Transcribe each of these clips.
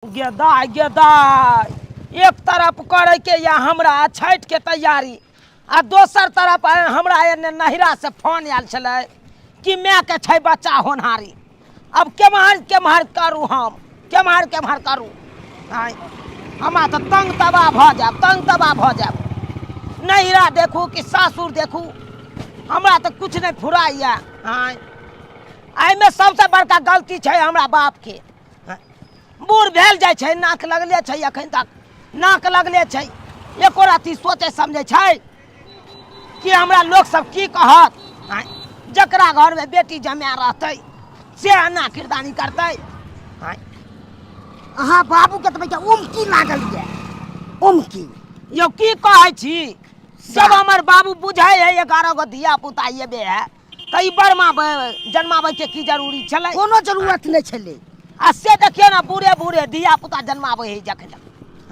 गे दाय, गे दाय, एक तरफ करे के या हमरा छठि के तैयारी आ दोसर तरफ आइ हमरा एने नहिरा से फोन आयल छलै कि माय के छै बच्चा होनहारी। अब केम्हर केम्हर करू हम, केम्हर केम्हर करू? आँय, हमरा तऽ तंग तबाह भऽ जायब, तंग तबाह भऽ जायब। नहिरा देखू कि सासुर देखू, हमरा तऽ किछु नहि फुराइए। आँय, एहिमे सबसँ बड़का गलती छै हमरा बापके। बूढ़ भेल जाइ छै, नाक लगले छै, एखन तक नाक लगले छै, एको रत्ती सोचै समझै छै कि हमरा लोक सब की कहत? आँय, जकरा घरमे बेटी जमाए रहतै से एना किरदानी करतै? आँय, अहाँ बाबूके तऽ भैया उमकी लागल यऽ, उमकी। यौ, की कहै छी? जब हमर बाबू बुझै है 11 गो धिया पुता एबे है तऽ ई बरमा जन्माबै के की जरूरी छलै? कोनो जरूरत नहि छलै। आ से देखियौ ने, बूढ़े बूढ़े धिया पुता जन्माबै है जखन।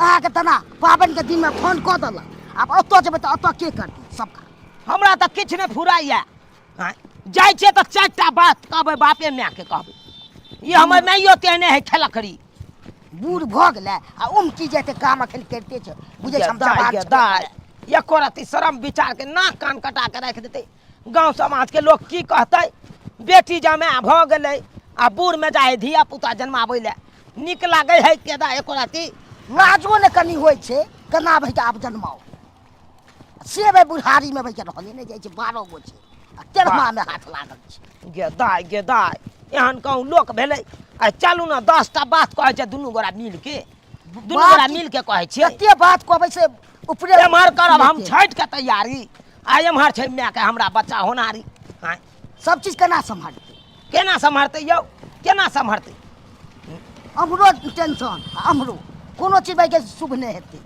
अहाँके तेना पाबनिके दिनमे फोन कऽ देलक, आब ओतऽ जेबै तऽ ओतऽ के करतै सबका? हमरा तऽ किछु नहि फुराइए। आँय, जाइ छियै तऽ 4टा बात कहबै, बापे मायके कहबै। ई हमर माइयो तेहने है खेलकड़ी। बूढ़ भऽ गेलै आ उमकी जेतै, काम अखन करिते छै, बुझै छै हम दाइ जवान गे छलियै। दाइ, एको रत्ती शरम विचार के नाक कान कटा के राखि देतै। गाँव समाज के लोक की कहतै? बेटी जमाए भऽ गेलै आ बूढ़ में जाइ धिया पुता जन्माबै लए, नीक लागै है केदा एको रत्ती? लाजो ने कनि होइ छै, केना भैया आब जन्माउ से भाइ, बुढ़ारीमे भैया रहले नहि जाइ छै। 12 गो छै आ 13मा मे हाथ लागल छै। गे दाइ, गे दाइ, एहन कहूँ लोक भेलै? आ चलू ने, 10टा बात कहै छै दुनू गोरा मिल के, दुनू गोरा मिल के कहै छियै। कते बात कहबै से ऊपरे। एम्हर करब हम छठि के तैयारी आ एम्हर छै मायके हमरा बच्चा होनारी। आँय, सब चीज केना सम्हारतै? केना सम्हारतै यौ, केना सम्हारतै? हमरो टेंशन, हमरो कोनो चीज भाइके शुभ नहि हेतै।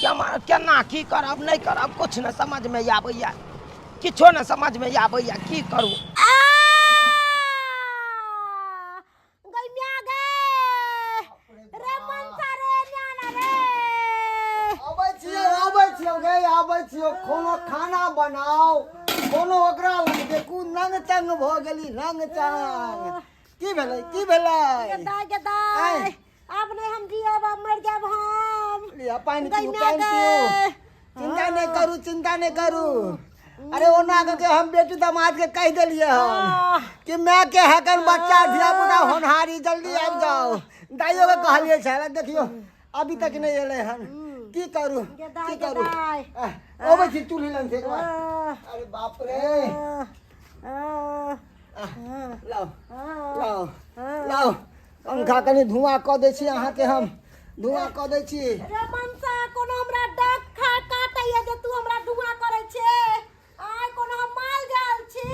केना केना की करब नहि करब, किछु नहि समझमे आबैया, किछो नहि समझमे आबैया, की करू? गई म्या गे रे मनसा रे न्याना रे। आबै छियै, आबै छियै गे, आबै छियै। कोनो खाना बनाओ, कोनो ओकरा लग देखू। नंग तंग भऽ गेली, नंग तंग। की भेलै, की भेलै? गेदाय, गेदाय। आँय। आब नहीं हम जियब, आब मर जाब हम। लिअ पानि गई पीऊ। म्या पानि गे। पीऊ, चिंता नहि करू, चिंता नहि करू। अरे ओना के हम बेटी दामाद के कहि देलियै हन कि माय के हकन बच्चा धिया पुता होनहारी, जल्दी आबि जाओ। दाइयो के कहलियै छलै, देखियौ अभी तक नहि एलै हन। की करू, गेदाय, की करू? गेदाय। आह, अबै छी चूल्ही लग से एक बार। अरे बाप रे, आह, लाउ लाउ लाउ पंखा, कनि धुआं कऽ दै छी अहाँके, हम धुआं कऽ दै छी। रे मनसा, कोनो हमरा डक खा काटैया जे तू हमरा धुआं करै छे? आय, कोनो हम माल जाल छी?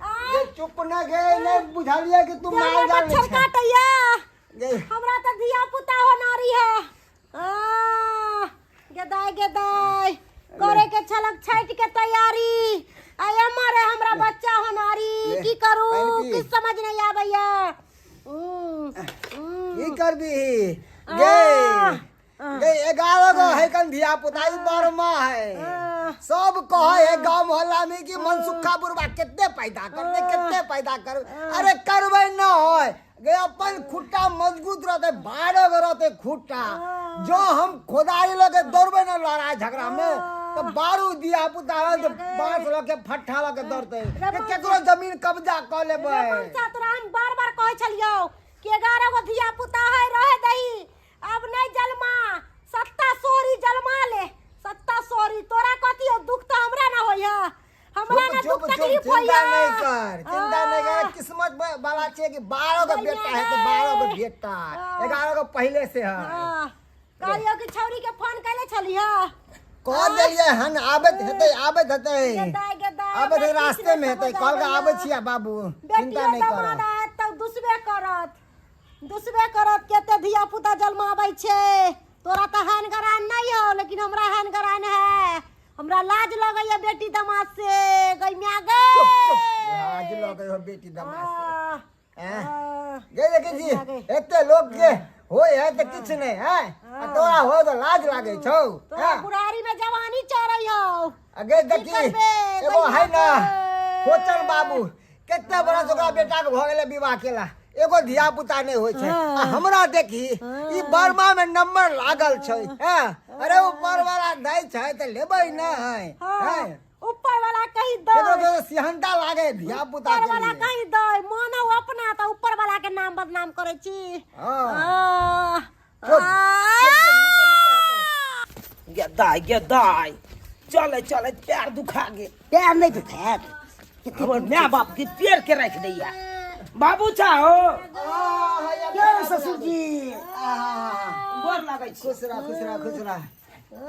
आय। गे चुप न गे, नहि बुझलियै कि तू जे हमरा माल जाल मच्छर छै काटैया गे? हमरा तऽ धिया पुता होनारी है। आ, गेदाय गेदाय, करे के छलक छठि के तैयारी आ एम्हर है हमरा बच्चा होनारी। ले, की करू? पानि पी। किछु समझ नहीं आबैया। की करबी गे? गे 11 गो है कन धिया पुता, ई बरमा है। सब कहे है गांव मोहल्ला में कि मनसुखा बुढ़वा कते पैदा करते, कते पैदा कर। अरे करबै न होय गे, अपन खुट्टा मजबूत रहते, 12 गो रहते खुट्टा, जो हम खोदारी लऽ के दौड़बै न लड़ाई झगड़ा में तो बारू दिया पुता रहते, बांस लऽ के फट्ठा लऽ के दौड़ते कि केकरो जमीन कब्जा कऽ लेबै। रे मनसा, तोरा हम बार बार कहै छलियौ कि 11 गो धिया पुता है, रहे दही, अब नहीं जलमा, सत्ता सोरी जलमा ले, सत्ता सोरी। तोरा कथी हो दुख? तऽ हमरा ना होइया, हमरा चुप ना चुप दुख चुप, तकलीफ चिंता होइया। नहीं कर, चिंता नहीं कर। किस्मत वाला छे कि 12 गो बेटा है तो 12 गो बेटा, 11 गो पहले से है। हाँ, कहलियौ कि छौरी के फोन कैले छलियै? कह देलियै हन, आबैत हेतै, आबैत हेतै। गेदाय गेदाय, आबैत हेतै, हमरा रास्ते में किछु हेतै। नहि कहलकै समझ आबै आबैया। छियै बाबू, चिंता बेटियो नहीं दमाद कर। आयत तऽ दुसबे करत, दुसबे करत, कते धिया पुता जन्माबै छै। तोरा तऽ हैन गरान नहीं हो, लेकिन हमरा हैन गरान है। हमरा लाज लगैया बेटी दमाद से। गई म्या गे। चुप चुप, लाज लगै हो बेटी दमाद से? हैं? गे देखै छी एते लोक के होय है तऽ किछु नहि है आ तोरा हो तऽ लाज लागै छौ? तोरा हैं? बुढ़ारी में जवानी चढ़ै हौ। आ गे की देखी, करबे, एगो गैया है न गे? कोचन बाबू, कते बरस ओकरा बेटा के भऽ गेलै विवाह केला, एगो धिया पुता नहि होइ छै आ हमरा देखी ई बर्मा में नंबर लागल छै हैं अरे ऊपर वाला दै छै तऽ लेबै नहि हाँ, हैं ऊपर वाला कही दे केकरो केकरो सिहनता लागे धिया पुता ऊपर के वाला लिए कही दे मानो अपना तऽ ऊपर वाला के नाम बदनाम करै छी हाँ। आ, चुप, आ, गे दाय गे दाय चले चले पैर दुखा गेल पैर नहि दुखायत हमर माय बाप के पेड़ के राखि दैया बाबू चाहो यौ ससुरजी गोर लगै छी खुश रह खुश रह खुश रह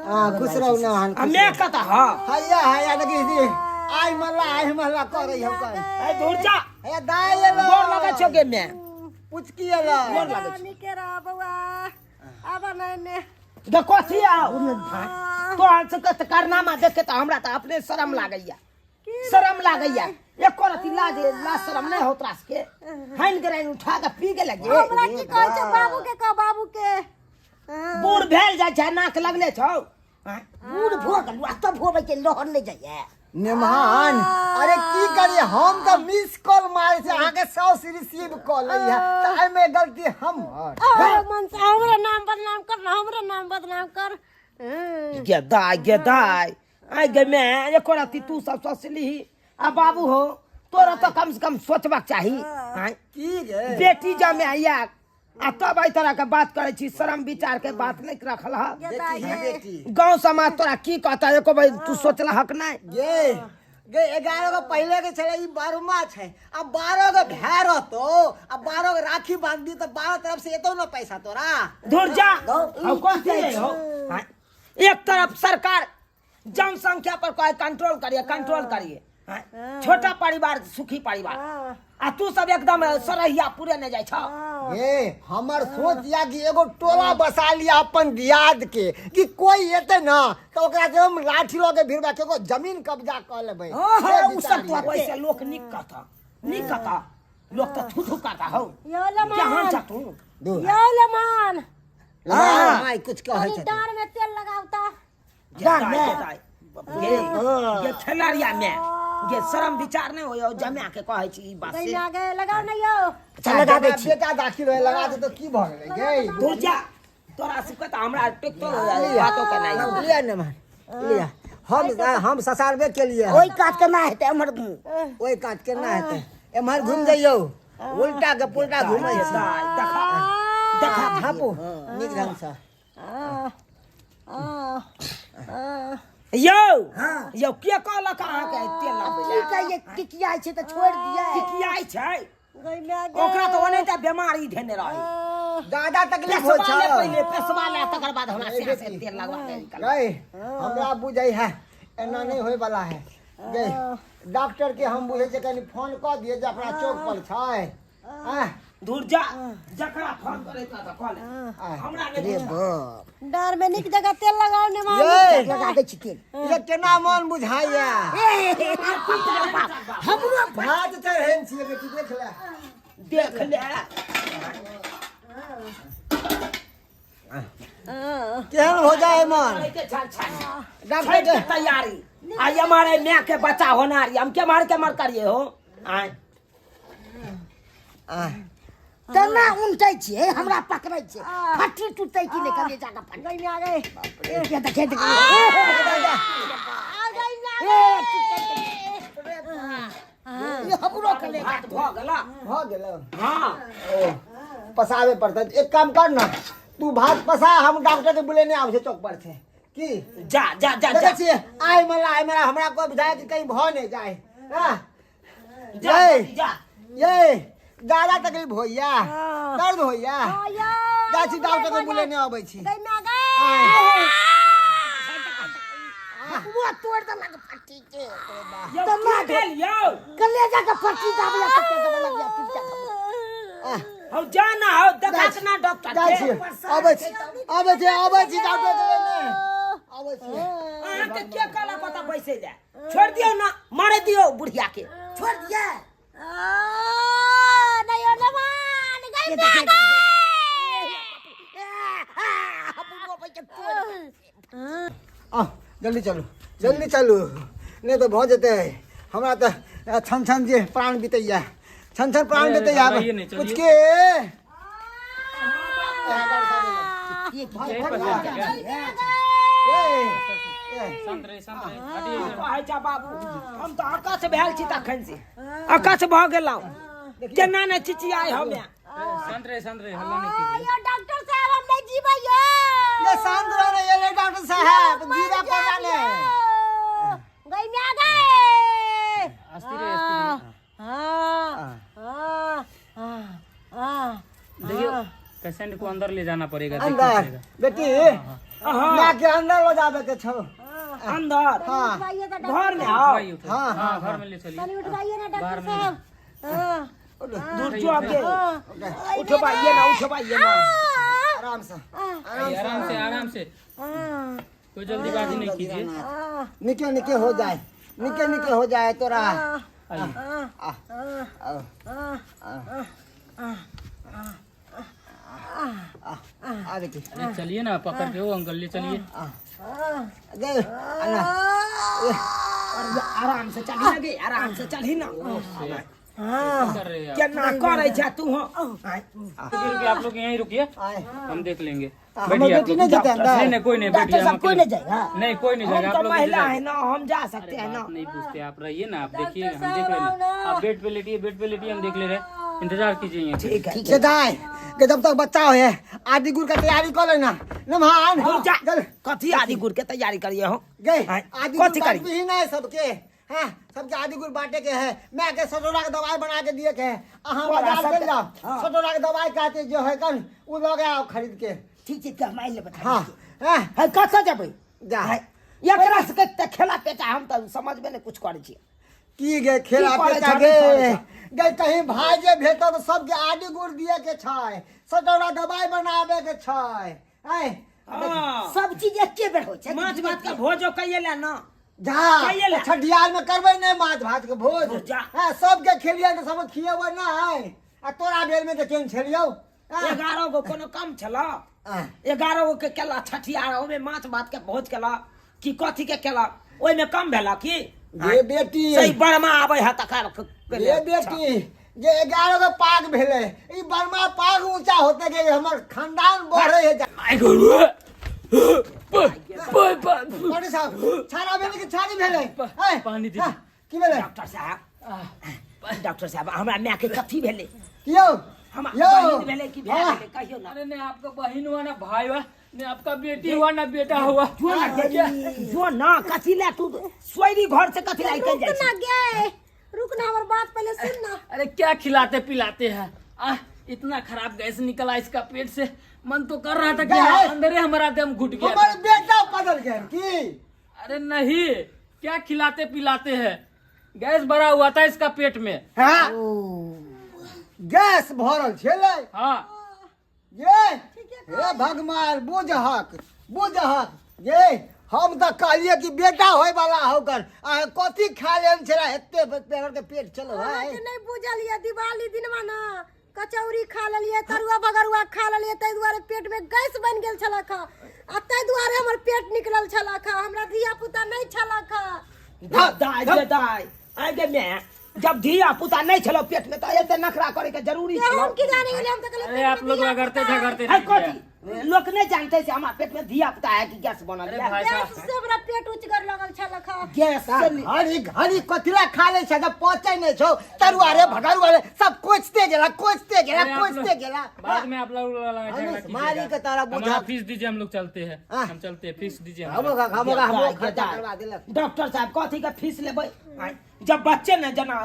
हाँ खुश रहू ना हन आ मैं कतऽ ह हैया हैया देखी जी आइ मल्ला आइ मल्ला करै हौ कर ए दूर जा हैया दाइ एलो गोर लगै छौ गे मैं पुचकी एलो गोर लगै छौ नीके रह बौआ आब नहि ने गे कथी आउ तोहर सबके तऽ कारनामा देख के तऽ हमरा तऽ अपने शरम लागैया शरम लागैया एको रति लाज लाज शरम नहि हो तोरा सबके हानि ग्राइन उठा के पी गेल गे हमरा की कहै छै बाबू के कह बाबू के बूढ़ भेल जाइ छै नाक लगले छौ आँय? बूढ़ भऽ गेलहुँ आ तब होबै के लहर नहि जाइए निमान अरे की करिए हम तऽ मिस कॉल मारे छै अहाँके साउस रिसीव कऽ लैया तऽ एहिमे गलती हमर अरे मन से हमरे नाम बदनाम कर ना हमरे नाम बदनाम कर गे दाय गे दाय आइ गे मैं एको रति तू सब सोचलिही आ बाबू हो तोरा तऽ कम से कम सोचबाक चाही आँय? की गे बेटी जमे आया आ तब एहि तरह के बात करै छी शरम विचार के बात नहि रखल ह बेटी है बेटी गाँव समाज तोरा की कहता एको बेर तू सोचलहक नहि गे गे 11 गो पहिले के छलै ई बारहमा छै आ 12 गो भाय रहतो आ 12 गो राखी बांध दी तऽ 12 तरफ से एतौ ना पैसा तोरा धुर जा हम कथी है हो आँय? एक तरफ सरकार जनसंख्या पर कहे कंट्रोल करिए कंट्रोल करिए आँय? छोटा परिवार सुखी परिवार आ तू सब एकदम सरहिया पूरे नहीं जाइ छ ए हमर सोच या कि एगो टोला बसा लिया अपन दियाद के कि कोई एते ना तो ओकरा से हम लाठी लऽ के भिड़बा के एगो जमीन कब्जा कऽ लेबै हाँ, से उ सब विचार तो ये। वैसे लोक निक कहता निक कहता लोक तो थू थू करता हो यो लमान केहन छ तू दू यो लमान हाँ माय कुछ कहै कनी छथिन डाँर में तेल लगाउ तऽ डाँर में ये ये खेलारिया में ये शरम विचार नहीं होयो जमा के कहै छी ई बात से गैया गे लगाउ ने यौ अच्छा लगा दै छी बेटा दाखिल होय लगा दे तो की भऽ गेलै गे दूर जा तोरा सबके तऽ हमरा टिकतो बातो के नहीं लिया ने मान लिया हम ससारबे केलिए ओहि कात केना हेतै एम्हर घूम ओहि कात केना हेतै एम्हर घुमि जइयौ उल्टा के पुल्टा घुमै छी देखा देखा झापू नीक ढंग से यौ यौ के कहलक अहाँके एते लाबै की कहिए टिकियाइ छै तऽ छोड़ि दियै टिकियाइ छै ओकरा तऽ ओनाहिते बेमारी धेने रहै ज्यादा तकलीफ होइ पेशवा ले छै पहिले पेशवा ले तकर बाद हमरा से से तेल लगवा के निकल गई हमरा बुझै है एना नहि होय वाला है गई डॉक्टर के हम बुझै छै कनि फोन कऽ दियै जे अपना चौक पर छै आँय, दूर जा जकरा फोन करे त कह ले हमरा नहि रे बुझल। बाप डाँर में नीक जगह तेल लगाउ ने मामी ये लगा दै छी तेल ये केना मन बुझाइया हमरो भात चढ़ेन छियै बेटी देख ले देख ले केहन हो जाए मन के छल छल डॉक्टर छठ के तैयारी आ ये हमारे माय के बच्चा होना रही हम के मार के मर करिए हो आय आँय, केना उनटै छियै हमरा पकड़ै छै फट्टी टूटतै कि नहि कलेजा के फट्टी गई आ गई ये देखे देखे आ गई आ ये हमरो कलेजा भात भऽ गेला भऽ गेलो हाँ ओ पसाबे पड़तै एक काम कर ना तू भात पसा हम डॉक्टर के बुलेने आबै छै चौक पर से की जा जा जा देखै जा छियै आइ मला आइ मला हमरा कोइ बुझाय कि कहीं भऽ नहि जाए हाँ जा ये जा ये ज्यादा तकलीफ होइया दर्द होइया गई जाइ छी डॉक्टर के बुलेने अबै छी गई आ गई वो तोड़ देलक फट्टी के यौ की भेल यौ कलेजा के फट्टी दाबला कते दबे लगिया टूट जात हौ जा ना हौ देखा के ना डॉक्टर जाइ के छी अबै छी अबै छी अबै छी डॉक्टर के लेने अबै छी अहाँके के कहलक ओतऽ बैसै लए छोड़ दियौ ना मारे दियौ बुढ़िया के छोड़ दिया नहीं ओ नमान गई ये आ देखे गई हमरो भाई तोड़ आ जल्दी चलू जल्दी चलू नहि तऽ भऽ जेतै हमरा तऽ छन छन जे प्राण बितैया छन छन प्राण अरे, देते आब घबराइए नहीं, चलिए। कुछ के ये यहीं पर जाएगा क्या? ए, ए, शांत रहिए, शांत रहिए। हटिए इधर। कहै छै बाबू हम तऽ अकछ भेल छी तखन से अकछ भऽ गेलहुँ केना ने चिचियाइ हमे शांत रहिए, शांत रहिए, हल्ला नहीं कीजिए। यो डॉक्टर साहब हम नहीं जीबै यो ये शांत रहो ना ये डॉक्टर साहब जीरा कोना ने गई में आ गए अस्थिर रहिए, अस्थिर रहिए। हाँ हाँ हाँ हाँ देखिए पेशेंट को अंदर ले जाना पड़ेगा देखना अंदर पड़ेगा। बेटी माँ के अंदर लो जाबे के छौ अंदर हाँ उठवाइए तो घर में आओ उठवाइए, उठवाइए। हाँ, हाँ घर में ले चलिए तनी उठवाइए ना डॉक्टर साहब हाँ दूर जो आगे उठवाइए ना उठवाइए ना आराम से आइए, आराम से, आराम से, कोई जल्दीबाजी नहीं कीजिए। निके निके हो जाए, निके निके हो जाए तोरा। आइए। आ, आओ, आ, आ, आ बेटी अरे चलिए ना, पकड़ के वो अंकल ले चलिए। गए आना आराम से चलही ना गे, आराम से चलही ना। कैसे कर रहे हैं आप? केना करै छै तू हो? रुकिए, रुकिए, आप लोग यहीं रुकिए, आए हम देख लेंगे। हमर बैठिए आप बेटी लोग। नहीं जेतै अंदर। नहीं नहीं, कोई नहीं, डॉक्टर बैठिए, हम साहब कोई अकेले- नहीं जाएगा। नहीं कोई नहीं हम जाएगा, तो आप लोग महिला इधर है ना, हम जा सकते अरे हैं ना। बात नहीं पूछते, आप रहिए ना, आप देखिए, हम देख रहे हैं ना। आप बेड पे लेटिए, बेड पे लेटिए, हम देख ले रहे हैं, इंतजार कीजिए यहाँ। ठीक है। से दाय के जब तक बच्चा होए आदि गुड़ का तैयारी कर लेना नमहान। दूर जा। चल। कथी आदि गुड़ के तैयारी करिए हो? गए आँय, आदि गुड़ कथी करी? बांटबी ही नहीं सबके। हाँ सबके आदि गुड़ बांटे के है, मैं के सटोरा के दवाई बना के दिए के है। अहाँ तोरा बाजार सबके- चल जाओ, हाँ। सटोरा के दवाई काटे जो है कन उ लगे आओ खरीद के। ठीक छै, तऽ हम आइ लेबै। हाँ हाँ है कतऽ जेबै? जा। है, एकरा सबके तऽ खेला पेचा हम तऽ समझबे नहि कुछ करै छियै। की गे खेला की करै पेचा छह, गे? की करै छह? गे कहीं भाई जे भेटत तऽ सबके आदि गुड़ दिए के छै, सटोरा दवाई बनाबे के छै। आय हाँ। सब चीज एके बेर होइ छै। माछ भात के भोजो कहिए ले ना। जा कहिए ले। छठियार में करबै नहि माछ भात के भोज। जा। हाँ सबके खेलिए तऽ सब खिएबै नहि, आ तोरा बेर में तऽ केहन छलियौ? हाँ। 11 गो कोनो कम छल? हाँ। 11 गो के केला छठियार, ओहिमे माछ भात के भोज केला कि कथी के केला, ओहिमे कम भेला की? गे बेटी सही बरमा आबै है तकर गे बेटी जे 11 गो पाग भेलै, ई बरमा पाग ऊंचा होते गे, हमर खानदान बढ़े है। डॉक्टर साहब छाड़ा भेलै कि छाड़ी भेलै? ऐ, पानी दीजिए। हाँ, की भेलै? डॉक्टर साहब, डॉक्टर साहब हमरा माय के कथी भेलै? यौ हमरा यौ बहिन भेलै कि भाय हाँ। भेलै कहियौ ना। अरे नहीं आपका बहन हुआ ना भाई हुआ, नहीं आपका बेटी हुआ ना बेटा हुआ। जो ना जो ना कथी ले तू सोयरी घर से कथी ले रुक जाइ ना छी? गे, रुक ना, हमर बात पहले सुन ना। अरे क्या खिलाते पिलाते हैं, आ इतना खराब गैस निकला इसका पेट से, मन तो कर रहा था कि गैस? अंदर ही हमारा दम घुट गया। हमर बेटा बदल गया की? अरे नहीं, क्या खिलाते पिलाते हैं, गैस भरा हुआ था इसका पेट में। हाँ गैस भरल छलै। हाँ ये हे भगवान बुझहक बुझहक ये हम तऽ कहलियै कि बेटा होय वाला होकर आ कथी खा लेन छला एते पेड़ के पेट चलो है। अहाँके नहि बुझल ये, दिवाली दिनवा ना कचौड़ी खा लेलियै, तरुआ बगरुआ खा लेलियै, ताहि दुआरे पेट में गैस बनि गेल छलक हँ, आ ताहि दुआरे हमर पेट निकलल छलक हँ, हमरा धिया पुता नहि छलक हँ। दाय गे दाय, आइ गे मैं जब धिया पुता नहीं छलो पेट में तो एते नखरा करे के जरूरी से छलो। हम की जाने गेलियै, हम तऽ कहलियै अरे पेट आप में लोग धिया रगड़ते पुता झगड़ते है रह गए। कथी लोग नहीं जानते से हमारा पेट में धिया पुता है कि गैस बनल अरे है। भाई साहब। गैस से हमरा पेट उचगर लगल छलक हँ। गैस से घड़ी घड़ी कथिला खा ले छै जब पचै नहीं छौ, तरुआ रे भगरुआ रे सब कोचते गेला कोचते गेला अरे आप लोग- कोचते गेला। बाद में आप लोग लड़ाई अरे झगड़ा मारी कीजिएगा। के तारा बुझा। हमारा फीस दीजिए, हम लोग चलते हैं। हाँ। हम चलते हैं, फीस दीजिए हमो हमारा। हमो हमो दाय, खर्चा दाय। करवा देलक। डॉक्टर साहब कथी के फीस लेबै? जब बच्चे ने जना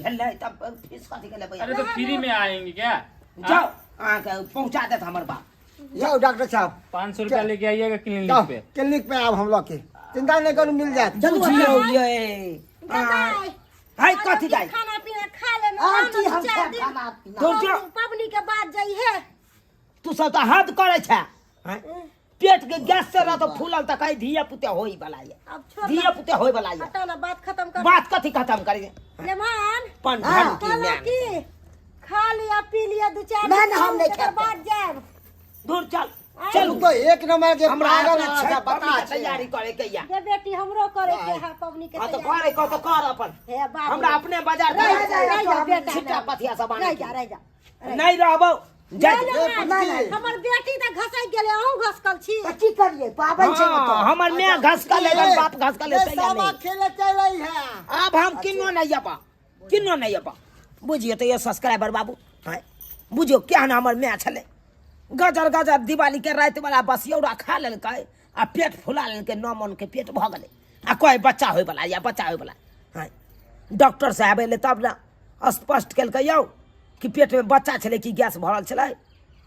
भेलै तब फीस कथी के लेबै? अरे तो फ्री में आएंगे क्या? जाओ अहाँके पहुँचा देत हमर बाप। यौ डॉक्टर साहब 500 रुपया लेके आइएगा क्लिनिक जाओ पे। क्लिनिक पे आब हम लोग के, चिंता नहीं करू, मिल जाए। बुझियौ ये दाय, है कथी दाय? खाना पीना खा लेना, आर आना की दू हम चारि खायब दिन। खाना पीना? दूर जो। पबनी के बाद जइहे। तू सब तऽ हद करै छै, हैं? पेट के गैस से रहतो फूलल तऽ कहीं धिया पुते होई वाला ये, अब छोड़ धिया पुते होई वाला ये। हटा ना, बात खत्म कर। बात कथी खत्म करी? लेमान पन हाँ। घंटी कहलहुँ में की खा लिया पी लिया दू चारि ना, दिन ना, हम नहीं तकर खायब। बाद जायब। दूर चल। चलू तू तो एक नंबर के हमरा पागल अपना है, छठि पता पबनी के छै। तैयारी करे के या गे बेटी हमरो करे के है पबनी के हाँ तो तैयारी। करे को तो कर अपन हे बाबू। हमरा अपने बाजार रह जा, रह जा बेटा छिट्टा पथिया सब आने रह के। जा रह जा नहीं रहबो जा नहीं, नहीं, नहीं, नहीं, हमर बेटी तऽ घसकि गेलै अहूँ घसकल छी तऽ की करियै पाबै छै ने हाँ, तऽ हमर माय घसकल है बाप घसकल है ये तैया सामा नहीं। खेले चल रही है अब हम किन्नो नहीं अपा किन्नो नहीं अपा बुझियो तो ये सब्सक्राइबर बाबू हैं बुझियो क्या ना हमर माय छलै गजर गजर दिवाली के राति वाला बसियौरा खा लेलकै आ पेट फुला लेलकै नौ मन के पेट भऽ गेलै आ कहै बच्चा होइवला या बच्चा होइवला हैं डॉक्टर साहब एलै तब ने स्पष्ट केलकै यौ कि पेटमे बच्चा छलै कि गैस भरल छलै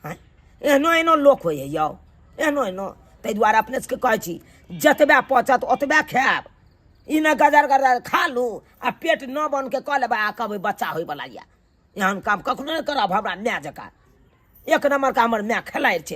हैं एहनो एहनो लोक होइ है यौ एहनो एहनो ताहि दुआरे अपने सबके कहै छी जतबे पचत ओतबे खायब ई ने गजर गजर खा लू आ पेट न बन के कऽ लेबै आ कहबै बच्चा होइवला यऽ एहन काम कखनो नहि करब हमरा माय जकाँ एक नम्बरके हमर माय खेलाइ छै।